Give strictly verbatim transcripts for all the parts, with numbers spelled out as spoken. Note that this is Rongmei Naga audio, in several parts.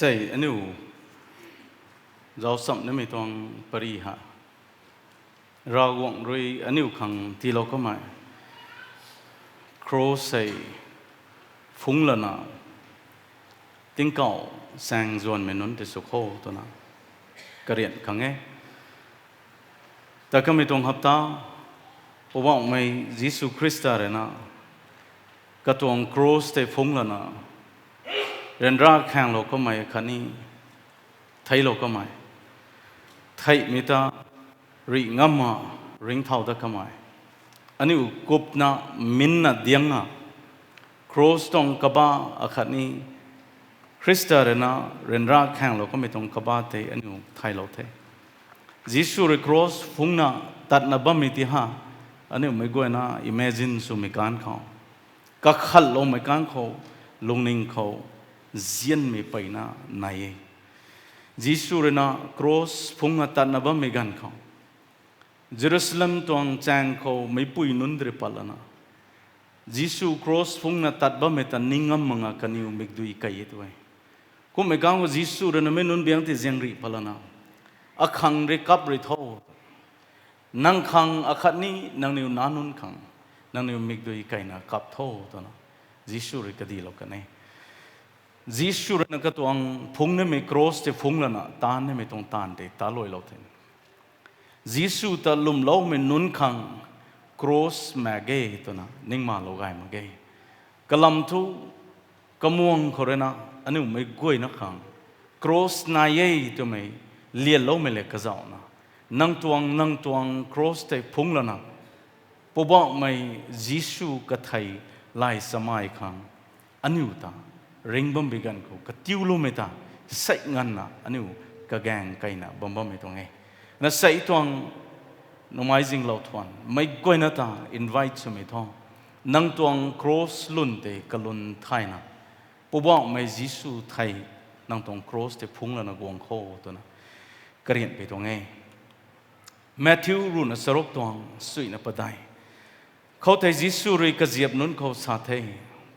Sei aniu zauchamh namei tuang pary ha, Ravguangc rui aniu khang tiilou kamei cross hei phungc lana tingkauh saeng zuanmei nunc tei sw kho twna karian khang e. Ta kamei tuang hapta, Poubauhmei Jisu Khrista rui na katuang cross tei phungc lana ryanra khaenglou kamei khatni theiclou kamei, theihmei ta rih ngamna ringcthau dat kamei, aniu kupna minna diangna cross tuang kaba akhatni Khrista rui na ryanra khaenglou kamei tuang kaba tei aniu theiclou the. Jisu rui cross phungcna tatna bammei ti ha, aniu meic guayna imagine swmei ganv khou, kakhatloumei ganv khou, lungning khou nzianmei peyna nai e. Jisu rui na cross phungcna tatna bammei ganv khou, Jerusalem tuang chaeng khou meicpui nunc rui pat lana, Jisu cross phungcna tat bammei ta ning ngam mak nga kaniw mikdui key e tw e. Kummei ganv khou Jisu rui na mi nunc biangc tei ziangrih pat lana, akhang rui kap rui tho, nang khang akhatni nangniw nac nunc khang, nangniw mikdui keyna kap tho twna Jisu rui kadilou kan e. Jisu rui na katuang phungc nimei cross tei phungc lana taanv nimei tuang taanv tei taluailou the. Jisu ta lwmloumei nunc khang cross maek ge twna ningmalou gay mak ge. Kalam thu, kamuang khou rui na aniu meic guayna khang cross nai e twmei lianloumei le kazauhna, nang tuang, nang tuang cross tei phungc lana Poubauhmei Jisu kathei lay samei khang aniu ta ring bam bi ganv khou katiuloumei ta sei nganvna aniu kagaeng keyna bam bammei tuang e. Na sei tuang numei zinglou thuan meic guayna ta invite swmei thu, nang tuang cross lwn tei kalwn thayna, Poubauhmei Jisu thei nang tuang cross tei phungc lana guang kho twna karianpui tuang e. Matthew ruhna charuk tuang suina padeih. Khoutei Jisu rui kaziap nunc khou sa the,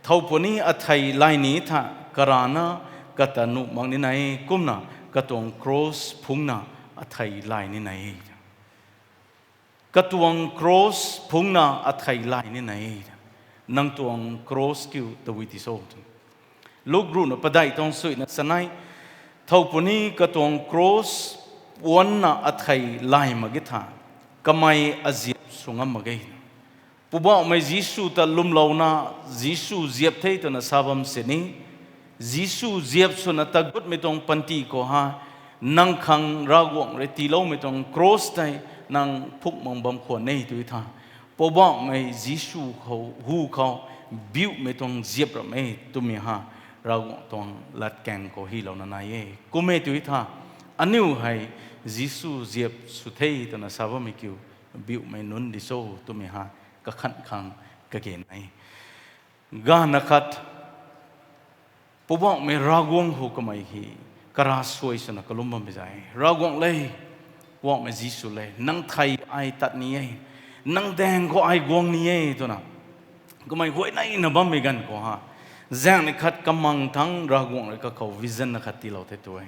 thow puni athei lay ni tha karana kata nuh mak nina e, kumna katuang cross phungcna athei lay nina e. Katuang cross phungcna athei lay nina e. Nang tuang cross kiu tabui ti so? Luk ruhna padeih tuang suina chanei, thow puni katuang cross puanna athei lay mak ge tha, kamei aziap sw ngam mak ge. Poubauhmei Jisu ta lwmlouna, Jisu ziap the twna sa bam sini, Jisu ziap swna tagutmei tuang panty khou ha, nang khang Ravguangc rui tiiloumei tuang cross tei nang phungc mak bam khwan e tw tha, Poubauhmei Jisu khou hu khou biuhmei tuang ziap ram e twmei ha, Ravguangc tuang latkaeng khou hylouna nai e. Kum e tw tha, aniu hei Jisu ziap sw the twna sa bammei kiu biuhmei nunc di cho twmei ha, kakhan khang kage nai. Ganv akhat Poubauhmei Ravguangc khou kamei hei kara suai swna kalum bammei zay, Ravguangc le, Poubauhmei Jisu le, nang thei ai tat ni e, nang daeng khou ai guang ni e twna kamei huayneina bammei ganv khou ha, zaengnei khat kamang thangc Ravguangc rui kakhou vision na khat tiilou the tw e.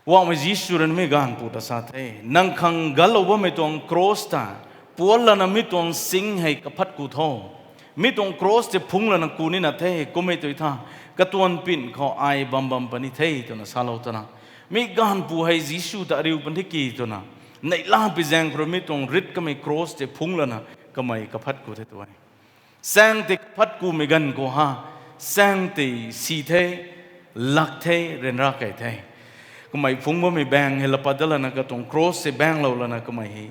Poubauhmei Jisu rui na mi ganv pu ta sa the, nang khang ganclou bammei tuang cross ta puan lana mi tuang sing hei kaphat ku tho. Mi tuang cross tei phungc lana ku nina the, kum e tw tha, katuan pin khou ai bam bam puni the twna salou twna, mi ganv pu hei Jisu ta ariu pan the ki twna, neihla pi zaeng khou rui mi tuang rit kamei cross tei phungc lana kamei kaphat ku the tw e. Saeng tei kaphat kumei ganv khou ha, saeng tei si the, lak the, ryanra key the. Kamei phungc bammei baeng hei lapat dat lana katuang cross tei baenglou lana kamei hei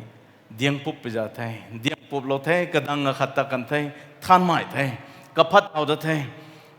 diang pup pi za the, diang puplou the, kadang akhat ta kan the, thanmei the, kaphat thau dat the,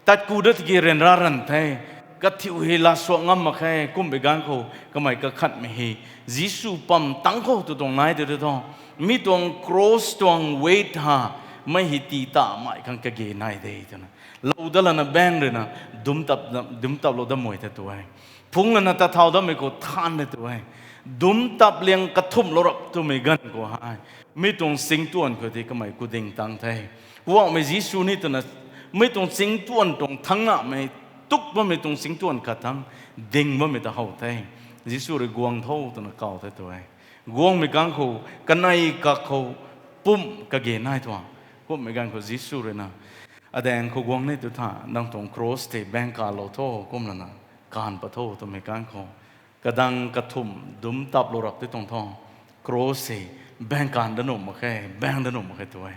tat ku dat ki ryanra ranv the, kathiu hei lasuak ngam mak khe, kum bi ganv khou kamei kakhanmei hei Jisu pam tangc khou tu tuang nai tei tei thu, mi tuang cross tuang weight ha, mei hei tii ta mei khang kage nai de twna, lou dat lana baeng rui na dum tap, dum taplou dat mei the tw e. Phungc lana tat thau datmei khou than de tw e. Dum tap liang kathumhlou rap twmei ganv khou hei, mi tuang singtuan khou tei kamei kuding tang the. Poubauhmei Jisu ni twna, mi tuang singtuan tuang thangc namei tuk bammei tuang singtuan khat thangc ding bammei ta how the. Jisu rui guang tho twna kaw the tu e. Guangmei kang khou, kanei kak khou, pumh kage nai tuang. Kumhmei ganv khou Jisu rui na, adaeng khou guang ni tu tha, nang tuang cross tei baeng kalou tho, kumlana, kaanv pat tho twmei kang khou, kadang kathumh dum taplou rap tei tuang tho, cross hei baeng kaanv da nuh mak khe, baeng da nuh mak khe tu e.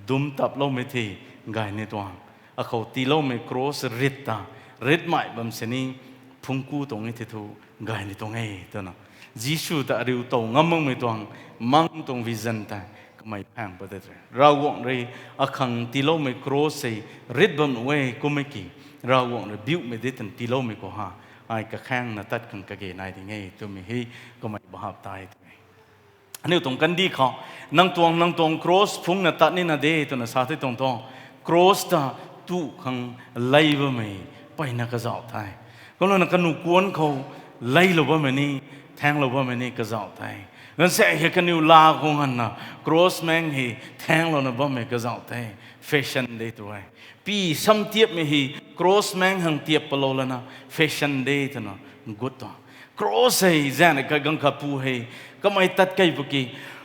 Dum taploumei thei gay ni tuang. Akhou tiiloumei cross rit ta, ritmei bam sini phungc ku tuang e thei thu gay ni tuang e twna, Jisu ta ariu tow ngam makmei tuang, mang tuang vision tei kamei phaeng pat tei tu e. Ravguangc rui akhang tiiloumei cross hei rit bam nuh e kummei ki, Ravguangc rui biuhmei de twna tiiloumei khou ha, ai kakhaengna tat khang kage nai ding e twmei hei kamei bahap tai tu e. Aniu tuang kandih khou, nang tuang, nang tuang cross phungcna tat nina de twna sa tei tuang thu, cross ta tu khang lei bammei mpeyna kazauh the. Kumlana kanu kuanc khou leilou bammei ni, thaenglou bammei ni kazauh the. Ganvsaekc hei kaniw la khou nganvna cross maeng hei thaenglouna bammei kazauh the. Fashion de tu e. Pi sam tiapmei hei cross maeng khang tiap palou lana fashion de twna gut tuang. Cross hei zaeng khat ganv khat pu hei, kamei tat kei pw ki,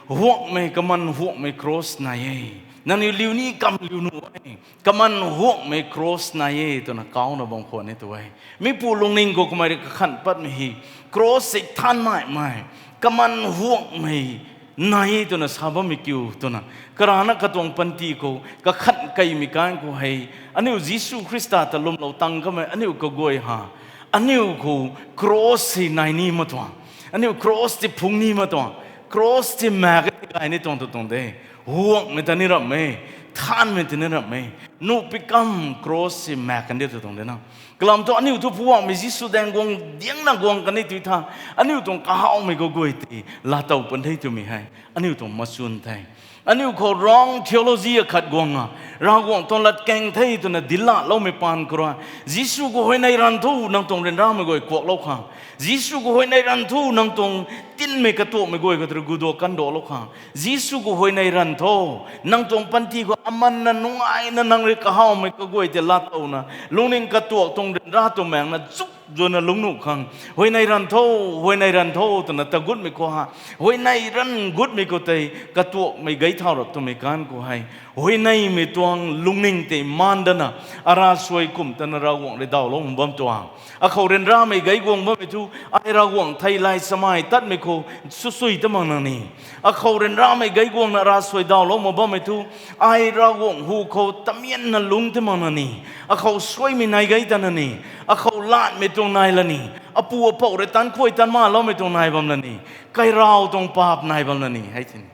huangmei, kaman huangmei cross nai e. Nangniw liu ni kam liu nuh e. Kaman huangmei cross nai e twna kauna bam khwan e tu e. Mi pu lungning khou kamei rui kakhanh patmei hei, cross hei thanmei mei, kaman huangmei nai e twna sa bammei kiu twna, karana katuang panty khou kakhanh keimei kan khou hei, aniu Jisu Khrista ta lwmlou tang kamei aniu kaguay ha, aniu khou cross hei nai ni mak tuang, aniu cross tei phungc ni mak tuang, cross tei maek e tei gay ni tuang tu tuang de. Huangmei ta ni ramh e, thanmei ta ni ramh e, nuh pi kam cross hei maek kan de tu tuang de na. Kalam thu aniu thu Poubauhmei Jisu daeng guang diangna guang kan ni tu tha, aniu tuang kahawmei kaguay tei laatow pun the twmei hei aniu tuang machun the. Aniu khou wrong theology akhat guang a, Ravguangc tuang latkaeng the twna dinclaloumei paan khou rui, Jisu khou huayney ranv thu nang tuang ryanramei guay kuaklou khang, Jisu khou huayney ranv thu nang tuang tinmei katuakmei guay khou tei rui gudo kanduaklou khang, Jisu khou huayney ranv tho, nang tuang panty khou amanna nungaina nang rui kahawmei kaguay tei laatowna, lungning katuak tuang ryanra tuang maengna zuk zuanna lungc nuh khang, huayney ranv tho, huayney ranv tho twna tagutmei khou ha, huayney ranv gutmei khou tei katuakmei gay thau rap twmei kan khou hei, huayneymei tuang lungning tei maan dana, arasuai kum tana Ravguangc rui dawlou mak bam tuang. Akhou ryanramei gay guang bammei thu, ai Ravguangc thei lay samei tatmei khou susui ta mak na ni. Akhou ryanramei gay guangna arasuai dawlou mak bammei thu, ai Ravguangc hu khou tamianna lungc ta mak na ni. Akhou suaimei nai gay ta na ni. Akhou latmei tuang nai la ni. Apu apouh rui taanc khuay taanc maloumei tuang nai bam la ni. Kairau tuang paap nai bam la ni hei tini.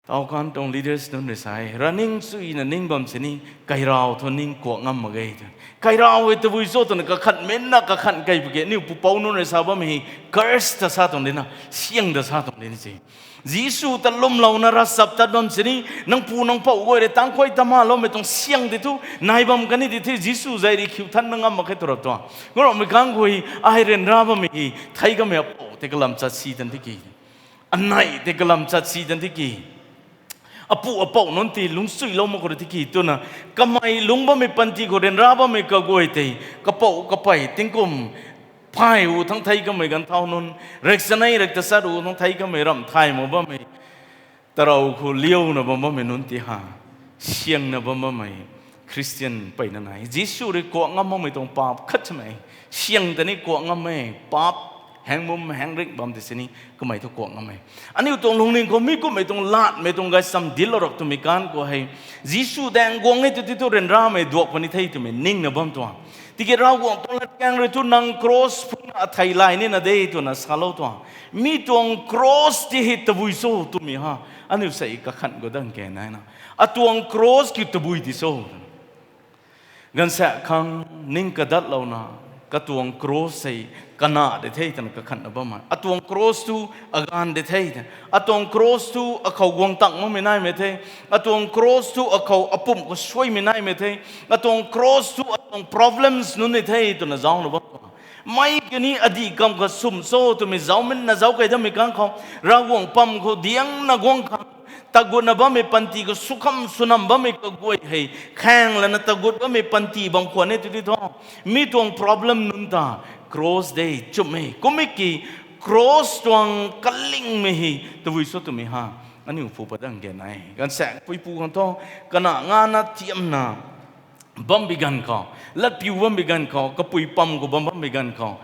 Tau kan tuang leaders nunc rui sa e, running chuyna ning bam sini, kairau thu ning kuak ngam mak ge tw. Kairau hei tabui cho twna kakhanh menna kakhanh kei pw ke, aniu pupouc nunc rui sa bam hei, curse ta sa tuang dina, syang ta sa tuang dina se. Jisu ta lwmlouna ravchap tat bam sini, nang pu nang pouh guay rui taanc khuay taanc maloumei tuang syang tei thu nai bam kan ni di the, Jisu zai rui khiu thanna ngam mak khe tu rap tuang. Ngurokmei kang khou hei, ai ryanra bammei hei thei kamei apouh tei kalam chat si tan tiki, anei tei kalam chat si tan tiki, apu apouh nunc tei lungcsuilou mak khou rui tiki twna, kamei lungc bammei panty khou ryanra bammei kaguay tei, kapouh kapey tingkum phay hu thangc thei kamei ganv thau nunc, rikchanei riktasat hu thangc thei kamei ramh thay mak bammei, tarou khou liauna bam bammei nunc ti ha, syangna bam bammei Khristian peyna nai. Jisu rui kuak ngam makmei tuang paap khat chamei, syang ta ni kuak ngam e, paap, haengmum haengrik bam tei sini kamei thu kuak ngam e. Aniu tuang lungning khou mi kummei tuang latmei tuang gaysam dinclou rap twmei kan khou hei, Jisu daeng guang e tw ti thu ryanramei duak puni the twmei ningna bam tuang. Tiki Ravguangc tuang latkaeng rui thu nang cross phungna athei lay nina de twna salou tuang. Mi tuang cross ti hei tabui cho twmei ha, aniu sei kakhanh khou dang ke naina, atuang cross kiu tabui di cho? Ganvsaekc khang ning kadatlouna, katuang cross hei kana de the twna kakhanh na bammei, atuang cross thu aganv de the tw. Atuang cross thu akhou guang tang makmei naimei the. Atuang cross thu akhou apumh khou suaimei naimei the. Atuang cross thu atuang problems nunc ni the twna zauna bam tuang. Mei kani adih kam khou sum cho twmei zauminna zauc kei dammei kang khou, Ravguangc pam khou diangna guang khang, Tagutna bammei panty khou sukham sunam bammei kaguay hei, khaeng lana tagut bammei panty bam khwan e tw di thu, mi tuang problem nunc ta cross de, chumhmei kummei ki cross tuang kalingmei hei tabui cho twmei ha, aniu phu pat dang ge nai. Ganvsaekc puipu khang thu, kana ngana tiamna bam bi ganv khou, latpiu bam bi ganv khou, kapui pam khou bam bam bi ganv khou,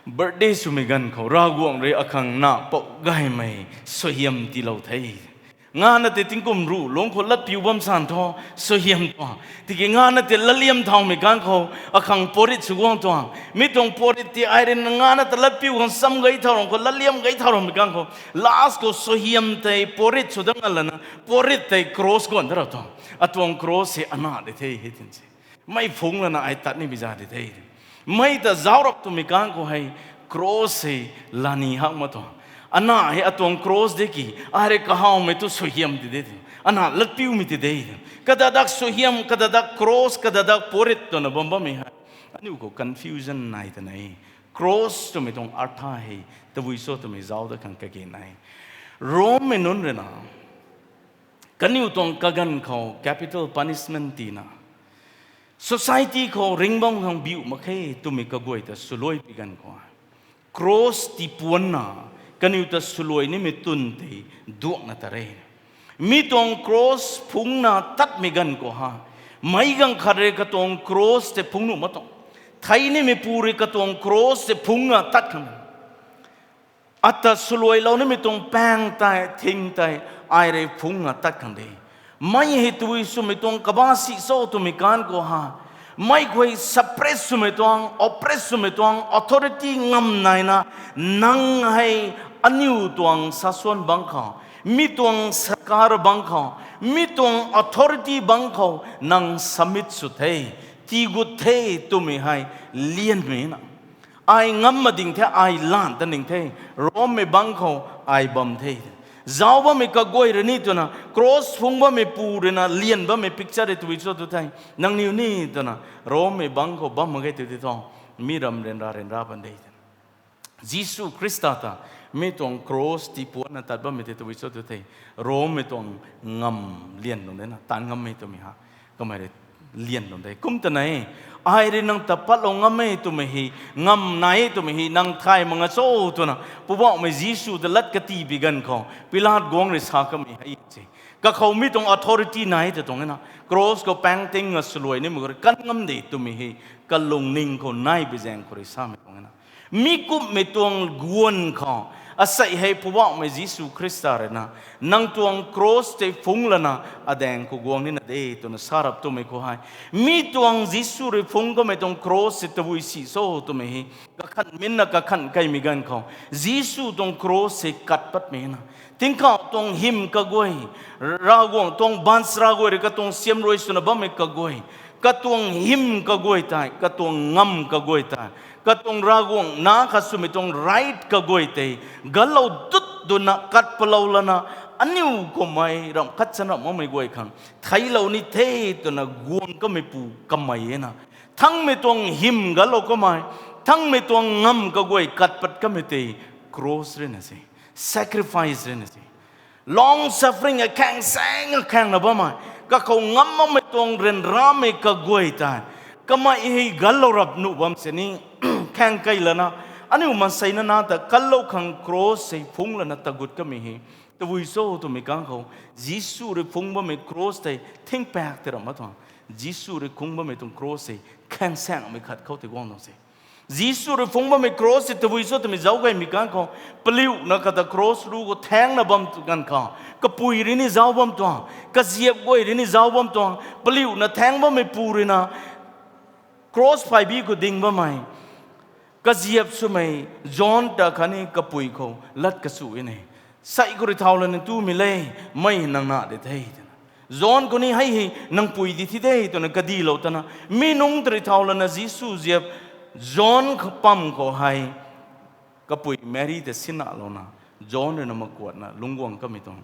birthday swmei ganv khou, Ravguangc rui akhang na pou gaymei suaihiam tiilou the. Ngana tei tingkum ruh lungc khou latpiu bam san thu, suaihiam tuang. Tiki ngana tei latliam thaumei ganv khou, akhang puarit sw guang tuang. Mi tuang puarit tei ai rui ngana ta latpiu khang sam gay thau rang khou, latliam gay thau rammei ganv khou, last khou suaihiam tei puarit sw dang lana, puarit tei cross guan da ra tuang. Atuang cross hei ana de the hei tin se. Mei phungc lana ai tat ni bi za de the. Mei ta zauc rap twmei ganv khou hei, cross hei lani hak ma tuang. Ana hei atuang cross de ki, ai rui kahawmei tu suaihiam ti de. Ana latpiumei ti de. Kadadak suaihiam, kadadak cross, kadadak puarit twna bam bammei hei, aniu khou confusion nai ta nai. Cross twmei tuang artha hei tabui cho twmei zauc dat khang kage nai. Rommei nunc rui na, kaniw tuang kaganv khou capital punishment tina, society khou ringc bam khang biu mak khe twmei kaguay ta swluai pi ganv khou, cross tiipuanna, kaniw ta swluai nimei twn tei duakna ta re. Mi tuang cross phungcna tatmei ganv khou ha, meic ganv khat rui katuang cross tei phungc nuh mak tuang. Thei nimeipu rui katuang cross tei phungcna tat khang, ata swluailou nimei tuang paeng tei, thing tei, ai rui phungcna tat khang de. Mei hei tabui swmei tuang kabah si cho twmei ganv khou ha, mei khou suppress swmei tuang, oppress swmei tuang authority ngam naina, nang hei aniu tuang sasuan bangc khou, mi tuang sarkar bangc khou, mi tuang authority bangc khou nang submit sw the, tiigut the twmei hei lianmei na. Ai ngam mading the, ai lan ta ning the, Rommei bangc khou ai bam the. Zauc bammei kaguay rui ni twna, cross phungc bammeipu rui na lian bammei picture rui tabui cho tw the. Nangniw ni twna, Rommei bangc khou bam mak ge tw di thu, mi ram ryanra ryanra pan de. Jisu Khrista ta, mi tuang cross tiipuanna tat bammei tei tabui cho tw the. Rommei tuang ngam lian tuang de na, taanv ngammei twmei ha, kamei rui lian tuang de. Kum ta nai, ai rui nang ta patlou ngam e twmei hei, ngam nai e twmei hei nang thay mak nga cho twna, Poubauhmei Jisu ta lat kati bi ganv khou, Pilat guangc rui sa kamei hei se. Kakhou mi tuang authority nai ta tuang e na, cross khou paeng tingna swluai nimei khou rui kan ngam de twmei hei, kalungning khou nai bi zaeng khou rui samei tuang e na. Mi kumhmei tuang guan khou, asei hei Poubauhmei Jisu Khrista rui na, nang tuang cross tei phungc lana, adaeng khou guang nina de twna sa rap twmei khou hei, mi tuang Jisu rui phungc kamei tuang cross tei tabui si cho twmei hei, kakhan minna kakhan kaimei ganv khou, Jisu tuang cross hei kat patmei na. Tingkauh tuang hym kaguay, Ravguangc tuang baanchara guay rui katuang siamruai swna bammei kaguay, katuang hym kaguay tei, katuang ngam kaguay tei, katuang Ravguangc na khat swmei tuang right kaguay tei, galou dut duna kat palou lana, aniu kummei ramh khat chan ramh makmei guay khang theilou ni the twna guang kameipu kamei e na. Thangmei tuang hym galou kamei, thangmei tuang ngam kaguay kat pat kamei tei cross rui na se, sacrifice rui na se. Long suffering, akhaeng saeng akhaengna bammei, kakhou ngam makmei tuang ryanramei kaguay tei, kamei hei galou rap nuh bam sini, khaeng kei lana, aniu maansei na na ta kalou khang cross hei phungc lana tagut kamei hei tabui cho twmei ganv khou, Jisu rui phungc bammei cross tei thingpaek tei ramh mak tuang. Jisu rui phungc bammei tuang cross hei khaeng saengmei khat khou tei guang tuang se. Jisu rui phungc bammei cross hei tabui cho twmei zauc gaymei ganv khou, paliuna kata cross ru khou thaengna bam ganv khou, kapui rui ni zauc bam tuang, kaziap guay rui ni zauc bam tuang, paliuna thaeng bammeipu rui na, cross phaibih khou ding bammei, kaziap swmei, John ta khatni kapui khou lat kachu e ne. Sei khou rui thau lana tumei le, mei nang na de the twna. John khou ni hei hei nang pui di thi de twna kadilou tana, mi nungc ta rui thau lana Jisu ziap, John pam khou hei, kapui Mary ta sinalouna, John rui na makuatna lungc guang kamei tuang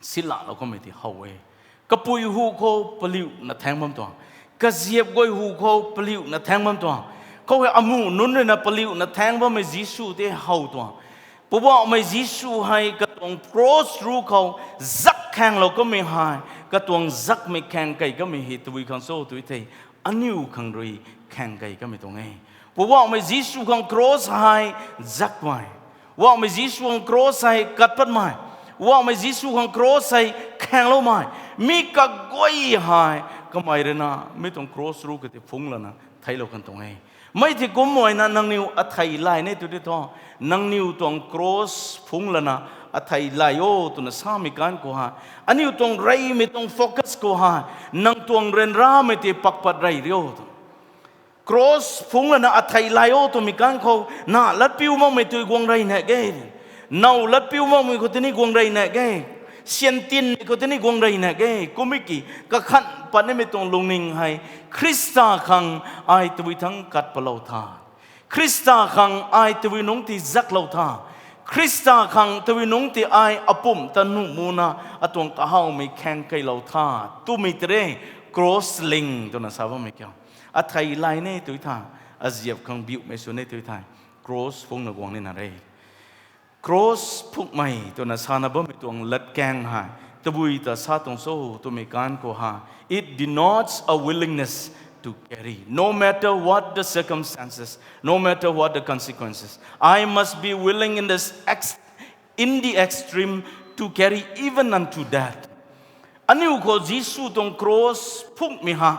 silalou kamei tei how e. Kapui hu khou paliuna thaeng bam tuang, kaziap guay hu khou paliuna thaeng bam tuang, khou hei amuh nunc rui na paliuna thaeng bammei Jisu tei how tuang. Poubauhmei Jisu hei katuang cross ru khou zak khaenglou kamei hei, katuang zakmei khaeng kei kamei hei tabui khang cho tu thei, aniu khang rui khaeng kei kamei tuang e. Poubauhmei Jisu khang cross hei zakmei, Poubauhmei Jisu khang cross hei kat patmei, Poubauhmei Jisu khang cross hei khaengloumei, mi kaguay hei kamei rui na mi tuang cross ruc kati phungc lana theiclou kan tuang e. Mei thei kumna nangniw athei lay ni tu di thu, nangniw tuang cross phungc lana athei lay o twna samei kan khou hei, aniu tuang reymei tuang focus khou hei, nang tuang ryanramei tei pakpat rey rio tu, cross phungc lana athei lay o twmei kan khou, na latpiu makmei tei guang rey na ge, now latpiu makmei khou tini guang rey na ge, syan tinmei khou tini guang rey na ge, kummei ki kakhan patnimei tuang lungning hei, Khrista khang ai tabui thangc kat palou tha, Khrista khang ai tabui nungc tei zaklou tha, Khrista khang tabui nungc tei ai apumh ta nuh muna atuang kahawmei khaeng keylou tha twmei tei re, cross ling twna sa bammei kiu. Athei lay ni tu tha, aziap khang biuhmei sw ni tu tha, cross phungcna guang nina re. Cross phungcmei twna sana bammei tuang latkaeng hei tabui ta sa tuang cho twmei kan khou hei, it denotes a willingness to carry, no matter what the circumstances, no matter what the consequences. I must be willing in this ex- in the extreme to carry even unto death. Aniu khou Jisu tuang cross phungcmei ha,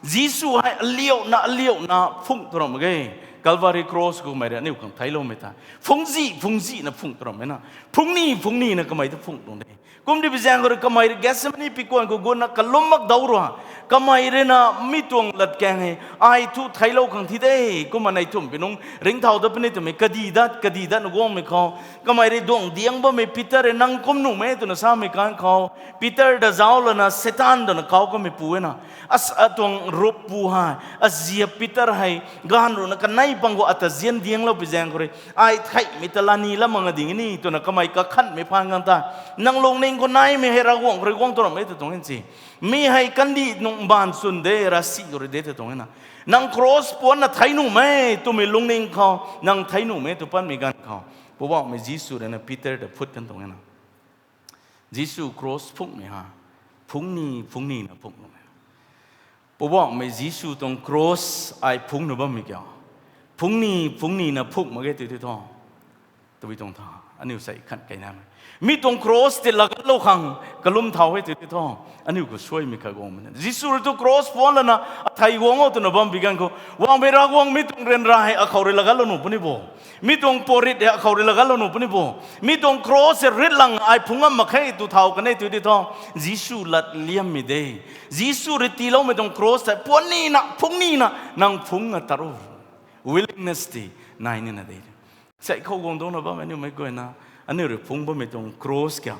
Jisu hei aliuna aliuna phungc tu ram mak ge. Calvary cross khou kamei rui aniu khang theicloumei ta, phungczi phungczina phungc tu rammei na, phungc ni phungc nina kamei ta phungc tuang de. Kum di bi zaeng khou rui kamei rui Gethsemane pikuan khou gutna kalum mak dau rua, kamei rui na mi tuang latkaeng hei ai thu theiclou khang thi de. Kumna nei thumh pi nungc ringcthau dat puni twmei, kadi dat kadi datna guangmei khou, kamei rui duang diang bammei Peter rui nang kum nuhmei twna samei kan khou, Peter ta zauc lana Satan twna kau kameipu e na, atuang ruppu hei, aziap Peter hei, gaanv ruhna kanei pang khou ata zian dianglou pi zaeng khou rui, ai theihmei ta lani lam mak nga ding ni twna kamei kakhanhmei phaan gang ta, nang lungning khou naimei hei Ravguangc khou rui guang tu ram e ta tuang e si. Mi hei kandih nungc mbaanv chwn de, ravsic khou rui de ta tuang e na. Nang cross puanna thei nuhmei twmei lungning khou, nang thei nuhmei tw patmei ganv khou, Poubauhmei Jisu rui na Peter ta phut kan tuang e na. Jisu cross phungcmei ha, phungc ni phungc nina phungc nuh e. Poubauhmei Jisu tuang cross ai phungcna bammei kiu, phungc ni phungc nina phungc mak ge tu ti thu, tabui tuang tha, aniu sei khan kei namei, mi tuang cross tei lagatlou khang kalum thau e tu ti thu, aniu khou suaimei kha guangmei na. Jisu rui tu cross puan lana athei guang o twna bam pi ganv khou, Poubauhmei Ravguangc, mi tuang ryanra hei akhou rui lagatlou nuh puni bo, mi tuang puatrit hei akhou rui lagatlou nuh puni bo, mi tuang cross hei rit lang ai phungc ngam mak khe tu thau kan e tu ti thu, Jisu lat liammei de. Jisu rui tiiloumei tuang cross tei puan nina phungc nina nang phungc nga tat ro. Willingness tei nai nina de. Sei khou guang dungcna bammei aniu mei guayna, aniu rui phungc bammei tuang cross kiu,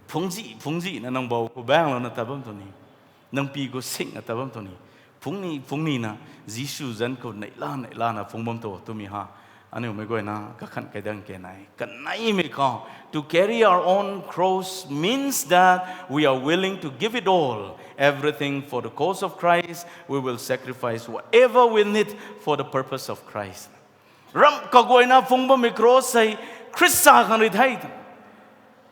phungczi phungczina nang bou khou baenglouna tat bam tuang ni, nang pi khou singna tat bam tuang ni, phungc ni phungc nina Jisu zanc khou neihla neihlana phungc bam tu twmei ha, aniu mei guayna kakhan kei dang ke nai kaneimei khou, to carry our own cross means that we are willing to give it all, everything for the cause of Christ. We will sacrifice whatever we need for the purpose of Christ. Ramh kaguayna phungc bammei cross hei Khrista khang rui the,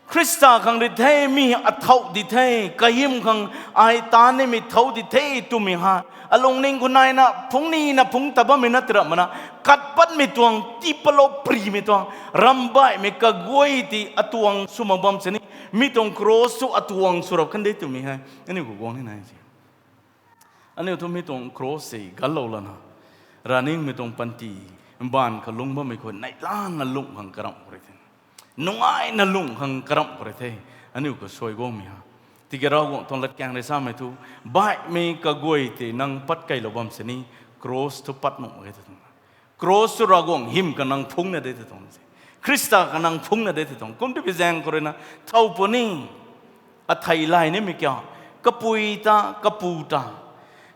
Khrista khang rui the, mi athauh di the, kahym khang ai taan nimei thauh di the twmei ha, alungning khou naina phungc nina phungc tat bammei na ti ram mak na, kat patmei tuang, tii patlou primei tuang, ramh baihmei kaguay tei atuang sw mak bam sini, mi tuang cross thu atuang sw rap kan de twmei hei aniu khou guang ni nai si. Aniu thu mi tuang cross tei gatlou lana, ravningmei tuang panty, mbaanv kha lungc bammei khou neihlana lungh khang karamh khou rui the, nungaina lungh khang karamh khou rui the, aniu khou suai guangmei ha. Tiki Ravguangc tuang latkaeng rui samei thu, baihmei kaguay tei nang pat keylou bam sini, cross thu pat nuh mak ge ta tuang, cross thu Ravguangc hym kha nang phungcna de ta tuang, Khrista kha nang phungcna de ta tuang, kum ti bi zaeng khou rui na, thow puni, athei lay nimei kiu, kapui ta kapu ta,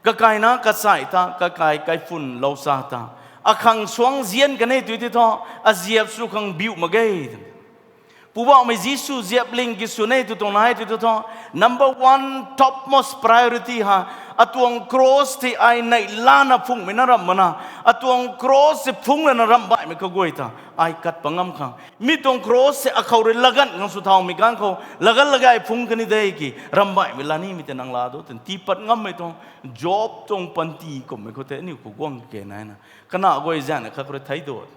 kakaina kachai ta, kakai kaiphun lousa ta, akhang suangc zian kan e tu ti thu, aziap sw khang biu mak ge twna, Poubauhmei Jisu ziapling ki sw ne tw tuang nai tw tu tho. Number one, topmost priority ha. Atuang cross tei ai neih lana phungmei na ramh mana. Atuang cross tei phung lana ramh baihmei kaguay ta ai kat pa ngam khang. Mi tuang cross tei akhou rui laganv khang sw thaumei ganv khou, laganv lagai phung kani de ki, ramh baihmei la nimei tei nang la do, tei tii pat ngammei tuang, Job tuang panty kummei khou tei aniu khou guang ke nai na. Kana guay zaeng khat khou rui thei dut.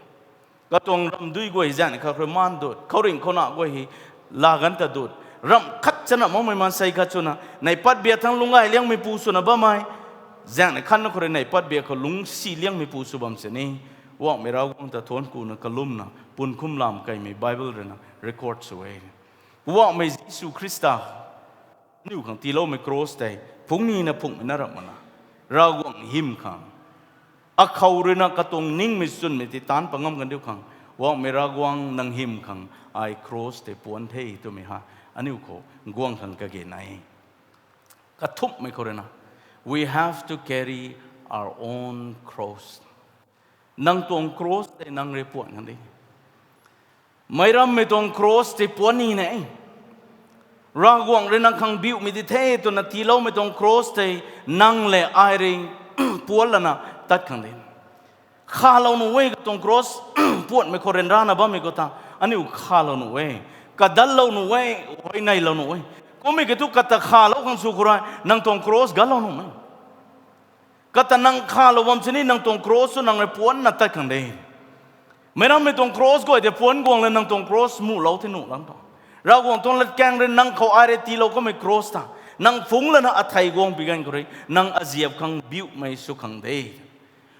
Katuang ramdui guay zaeng khat khou rui maan dut. Khouringh khou na guay hei laganv ta dut. Ramh khat chana makmei maansei khat swna, neih pat biak thangc lungc gay liangmei pu swna bammei. Zaeng khat na khou rui neih pat biak khou lungcsi liangmei pu sw bam sini. Poubauhmei Ravguangc ta thuanc kuna kalumna, pun khum lam kaimei Bible rui na record sw e. Poubauhmei Jisu Khrista aniu khang tiiloumei cross tei phung nina phungmei na ramh mana. Ravguangc hym khang, akhou rui na katuang ningmei chwnmei tei taanc pa ngam kan diu khang, Poubauhmei Ravguangc nang hym khang ai cross tei puanc the twmei ha, aniu khou guang khang kage nai. Kathumhmei khou rui na, we have to carry our own cross. Nang tuang cross tei nang rui puan khang de. Meic rammei tuang cross tei puan ni ne. Ravguangc rui nang khang biuhmei di the twna tiiloumei tuang cross tei nang le ai rui puan lana tat khang de. Khalou nuh e katuang cross, puanhmei khou ryanrana bammei khou ta, aniu khalou nuh e, kadallou nuh e, huayneylou nuh e. Kummei ki thu kata khalou khang sw khou rui, nang tuang cross galou nuh e. Kata nang khalou bam sini nang tuang cross sw nang rui puanna tat khang de. Meic rammei tuang cross guay tei puan guang le nang tuang cross muhlou the nuh lang ta. Ravguangc tuang latkaeng rui nang khou ai rui tiilou kamei cross ta, nang phungc lana athei guang pi ganv khou rui nang aziap khang biuhmei sw khang de.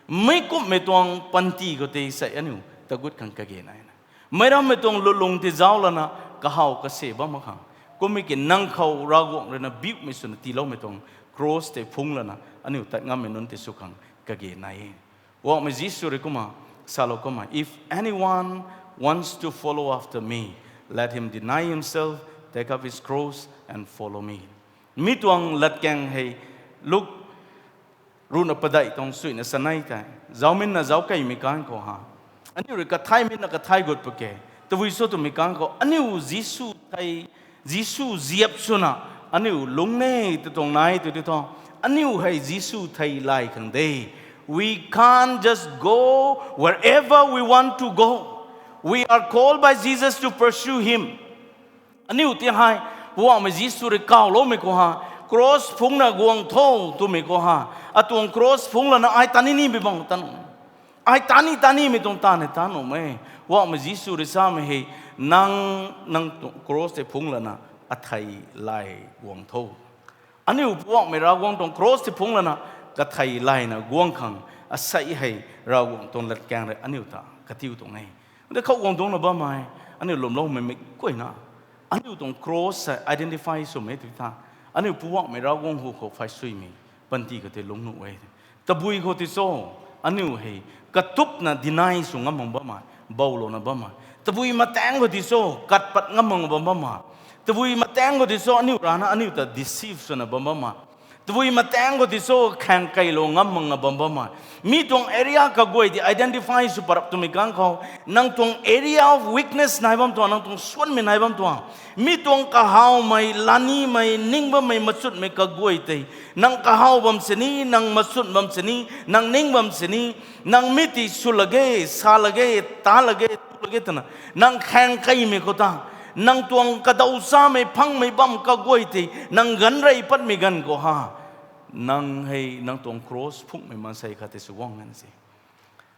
Mi kumhmei tuang panty khou tei sei aniu tagut khang kage nai na. Meic rammei tuang lulung tei zauc lana kahaw kase bam mak khang. Kummei ki nang khou Ravguangc rui na biuhmei swna tiiloumei tuang cross tei phungc lana aniu tat ngammei nunc tei sw khang kage nai e. Poubauhmei Jisu rui kumna salou kumna, if anyone wants to follow after me, let him deny himself, take up his cross and follow me. Mi tuang latkaeng hei Luk ruhna padeih tuang suina sanei tei, zauminna zauc keymei kan khou ha, aniu rui kathaymei na kathai gut pake. Tabui sw twmei kan khou aniu Jisu thei, Jisu ziap swna aniu lungc ne tw tuang nai tw di tho. Aniu hei Jisu thei lay khang de. We can't just go wherever we want to go. We are called by Jesus to pursue him. Aniu ti hei, Poubauhmei Jisu rui kawloumei khou ha, cross phungna guang tho twmei khou ha, atuang cross phungc lana ai tani ni bi bang tan, ai tani tanimei tuang tan hei tan nuh e. Poubauhmei Jisu rui samei hei, nang, nang tuang cross tei phungc lana athei lay guang tho. Aniu Poubauhmei Ravguangc tuang cross tei phungc lana kathei layna guang khang asei hei Ravguangc tuang latkaeng rui aniu ta katiu tuang e. Ade khou guang dungcna bammei, aniu lwmloumei mei kuayna, aniu tuang cross hei identify swmei tw tha, aniu Poubauhmei Ravguangc hu khou phay suimei panty khou tei lungc nuh e. Tabui khou ti cho, aniu hei katupna deny sw ngam mak bammei, boulouna bammei. Tabui mataeng khou ti cho, kat pat ngam mak bam bammei. Tabui mataeng khou ti cho, aniu rana aniu ta deceive swna bam bammei. Tabui mataeng khou ti cho, khaeng keilou ngam makna bam bammei. Mi tuang area kaguay tei identify sw parap twmei kan khou, nang tuang area of weakness nai bam tuang, nang tuang suanmei nai bam tuang. Mi tuang kahawmei, lanimei, ning bammei, machutmei kaguay tei, nang kahaw bam sini, nang machut bam sini, nang ning bam sini, nang mi ti sw lage, sa lage, ta lage, tu lage twna, nang khaeng keymei khou ta, nang tuang kadaw chamei phangmei bam kaguay tei nang ganv rey patmei ganv khou ha, nang hei nang tuang cross phunghmei maansei khat tei sw guang na si.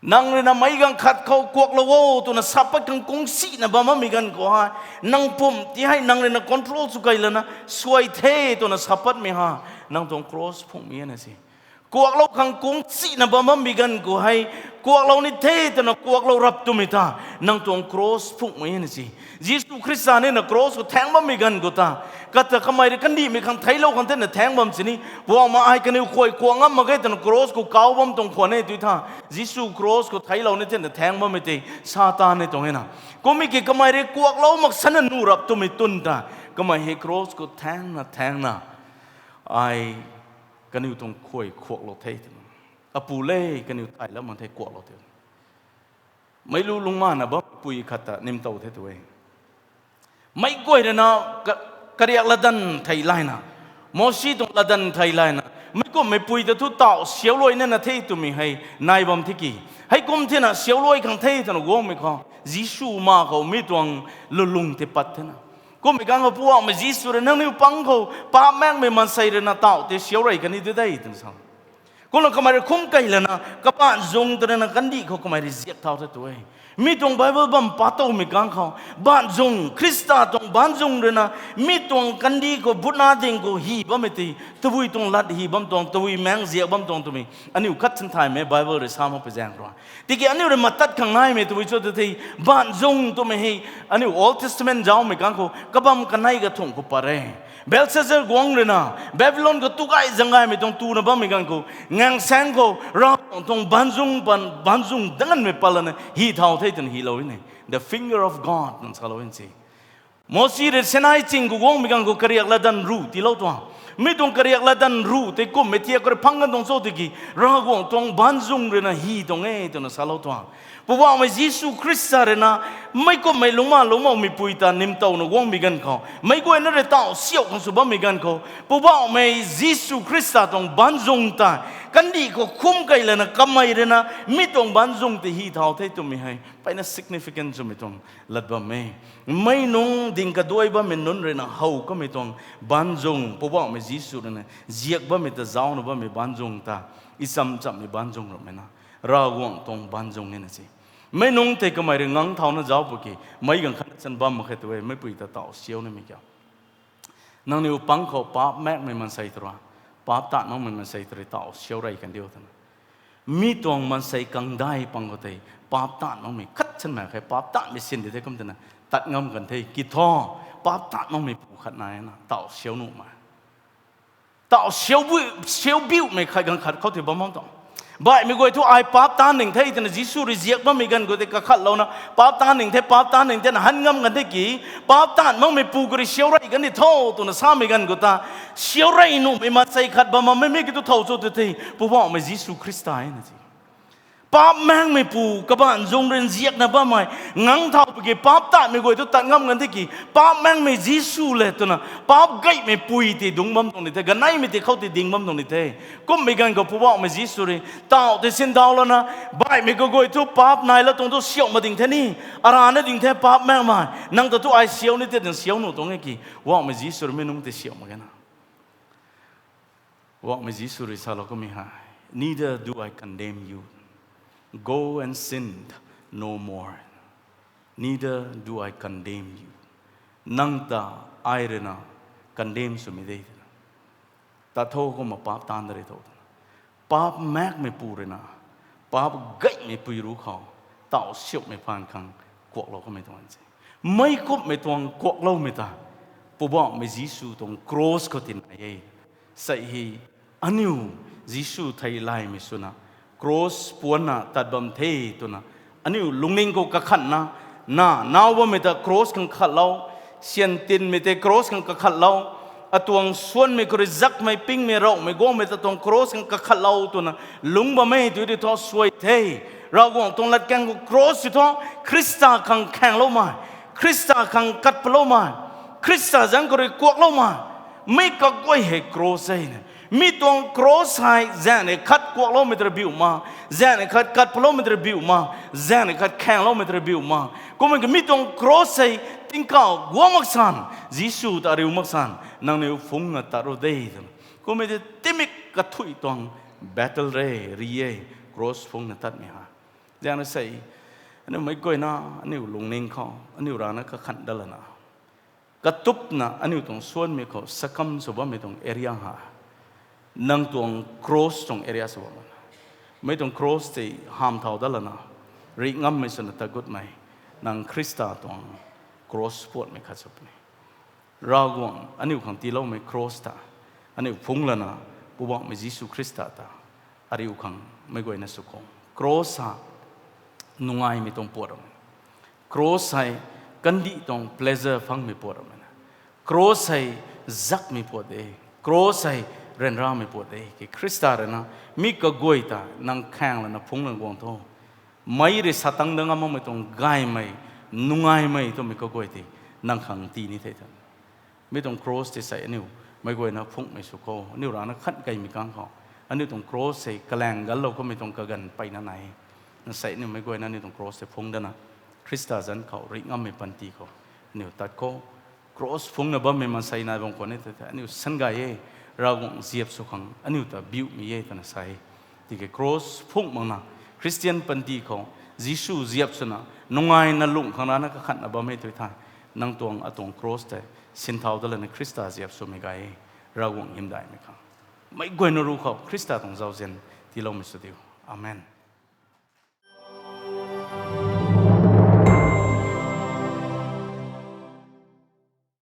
Nang rui na meic ganv khat khou kuaklou o twna sa pat khang kungchihna bam bammei ganv khou ha, nang pumc ti hei nang rui na control sw key lana suai the twna sa patmei ha, nang tuang cross phunghmei na si. Kuaklou khang kungchihna bam bammei ganv khou hei, kuaklou ni the twna kuaklou rap twmei ta, nang tuang cross phunghmei na si. Jisu Khrista ni na cross khou thaeng bammei ganv khou ta, kata kamei rui kandihmei khang theiclou khang the na thaeng bam sini, Poubauhmei ai kaniw khuay kuak ngam mak ge twna cross khou kau bam tuang khwan e tw tha. Jisu cross khou theiclou ni the na thaeng bammei tei Satan ni tuang e na. Kummei ki kamei rui kuaklou mak sana nuh rap twmei twn ta, kamei hei cross khou thaengna thaengna, ai kaniw tuang khuay kuaklou the twna, apu le, kaniw thay lam mak the, kuaklou the. Meic lu lungmana bampui khat ta nimtow the tw e. Meic guay rui na ka-, kariak latdanv thei layna, Mosi tuang latdanv thei layna, meic kumhmei pui ta thu tauh siauc luai nana the twmei hei nai bam the ki. Heikum thena siauc luai khang the twna guangmei khou, Jisu ma khou mi tuang lulung tei pat thena. Kummei kang khou Poubauhmei Jisu rui nangniw pang khou paap maekmei maansei rui na tauh tei siauc rey kan ni tu de twna sa. Kumna kamei rui khum kei lana, kabaanc zung tw rui na kandih khou kamei rui ziak thau the tu e. Mi tuang Bible bam pat towmei kang khou, baanc zung, Khrista tuang baanc zung rui na, mi tuang kandih khou butna ding khou hy bammei tei, tabui tuang lat hy bam tuang, tabui maeng ziak bam tuang twmei aniu khat chan thaymei Bible rui sa mak pui zaeng rui. Tiki aniu rui matat khang naimei tabui cho tu thei, baanc zung twmei hei, aniu Old Testament zaumei kang khou kabam kanei kathumh khou pat e. Belshazzar guangc rui na, Babylon khou tu gay zang gaymei tuang tuna bammei ganv khou, ngaengsaeng khou Ravguangc tuang baanc zung pan, baanc zung danganmei pat lana hy thau the twna hylou e ne. The finger of God nang salou e se. Mosi rui Sinai ching khou guangmei ganv khou kariak latdanv ruh tiilou tuang. Mi tuang kariak latdanv ruh tei kumhmei thiak khou rui phang kan tuang cho tiki, Ravguangc tuang baanc zung rui na hy tuang e twna salou tuang. Poubauhmei Jisu Khrista rui na, meic kumhmei lungcma lungcmaumei pui ta nimtowna guangmei ganv khou, meic guayna rui tauh siauc khang sw bammei ganv khou, Poubauhmei Jisu Khrista tuang baanc zung ta, kandih khou khum kei lana kamei rui na, mi tuang baanc zung tei hy thau the twmei hei mpeyna significant swmei tuang lat bam e. Meic nungc ding kaduai bammei nunc rui na how kamei tuang baanc zung, Poubauhmei Jisu rui na ziak bammei ta zauna bammei baanc zung ta, i cham chammei baanc zung ramhmei na, Ravguangc tuang baanc zung e na se. Meic nungc tei kamei rui ngang thauna zauc pw ki, meic ganv khat chan bam mak khe tu e, meic pui ta tauh siauc nimei kiu. Nangniw pang khou paap maekmei maansei tw rui, paap taanv makmei maansei tw rui tauh siauc rey kan diu twna. Mi tuang maansei kangdai pang khou tei, paap taanv makmei khat chan mak khe, paap taanvmei sin di the kum twna, tat ngam kan the ki thu, paap taanv makmei pu khat nai na, tauh siauc nuhmei. Tauh siauc biu, siauc biumei khat ganv khat khou tei bam bam tuang. Baihmei guay thu ai paap taanv ning the twna Jisu rui ziak bammei ganv khou tei kakhatlouna, paap taanv ning the, paap taanv ning the na han ngam kan the ki, paap taanv makmei pu khou rui siauc rey kan di tho twna samei ganv khou ta, siauc rey nuhmei maansei khat bam bammei mi ki tu thow cho tu thei, Poubauhmei Jisu Khrista e na se. Paap maekmei pu, kabaanc zung rui ziakna bammei, ngang thau pw ki paap taanvmei guay thu tat ngam kan the ki, paap maekmei Jisu le twna, paap gaymei pui tei dungc bam tuang ni the, ganeimei tei khou tei ding bam tuang ni the. Kumhmei ganv khou Poubauhmei Jisu rui, tauh tei sin thau lana, baihmei kaguay thu paap nai la tuang thu siauh ma ding the ni, arana ding the paap maekmei, nang ta thu ai siauc ni the twna siauc nuh tuang e ki, Poubauhmei Jisu rui mi nungc tei siauh mak ge na. Poubauhmei Jisu rui salou kamei hei, Neither do I condemn you. Go and sin no more. Neither do I condemn you. Nang ta ai rui na condemn swmei de twna, tat tho kumna paap taanv da rui tho twna, paap maekmei pu rui na, paap gaymei pui ru khou, tauh siauhmei phaan khang kuaklou kamei tuang se. Meic kumhmei tuang kuakloumei ta, Poubauhmei Jisu tuang cross khou tinai e. Sei hei, aniu Jisu thei laymei swna, cross puanna tat bam the twna, aniu lungning khou kakhanna, na nau bammei ta cross khang kakhatlou, syan tinmei tei cross khang kakhatlou, atuang suanmei khou rui zakmei pingmei rouhmei guangmei ta tuang cross khang kakhatlou twna, lungc bam e tu di thu suai the. Ravguangc tuang latkaeng khou cross ti thu, Khrista khang khaengloumei, Khrista khang kat paloumei, Khrista zaeng khou rui kuakloumei, mi kaguay hei cross e na. Mi tuang cross hei zaengnei khat kuakloumei ta rui biu ma, zaengnei khat kat paloumei ta rui biu ma, zaengnei khat khaengloumei ta rui biu ma. Kumna mi tuang cross hei tingkauh guang mak san, Jisu ta ariu mak san, nangniw phungna tat ru de twna. Kumna tei timik kathuic tuang battle re, ri e, cross phungna tatmei hei. Zaeng rui sei, aniu meic guayna, aniu lungning khou, aniu rana kakhan dat lana, katupna aniu tuang suanmei khou sakam sw bammei tuang area ha, nang tuang cross tuang area sw bam na. Mei tuang cross tei hamh thau dat lana, rih ngammei swna tat gutmei, nang Khrista tuang cross puatmei khat sw puni. Ravguangc aniu khang tiiloumei cross ta, aniu phungc lana, Poubauhmei Jisu Khrista ta ariu khang meic guayna sw khou. Cross ha, nungaimei tuang puat ramei. Cross hei kandih tuang pleasure phangmei puat ramei na. Cross hei zakmei puat de. Cross hei ryanramei puat de. Ki Khrista rui na, mi kaguay ta nang khaeng lana phungc lana guang tho. Meic rui satang dat ngam makmei tuang gaymei, nungaimei twmei kaguay tei nang khang tii ni the tha. Mi tuang cross tei sei aniu meic guayna phungmei sw khou, aniu rana khat kaimei kang khou, aniu tuang cross hei kalaeng ganlou khou mei tuang kaganv peyna nai e. Na sei aniu meic guayna aniu tuang cross tei phung dana, Khrista zanc khou rih ngammei panty khou aniu tat khou, cross phungna bammei maansei nai bam khwan e tei the aniu sangay e, Ravguangc ziap sw khang aniu ta biumei e twna sa e. Tiki cross phung makna, Khristian panty khou, Jisu ziap swna nungaina lungh khang rana kakhatna bam e tei the, nang tuang atuang cross tei sinthau dat lana Khrista ziap swmei gay e, Ravguangc hymdaihmei khang. Meic guayna ruc khou Khrista tuang zauzian tiiloumei sw diu. Amen.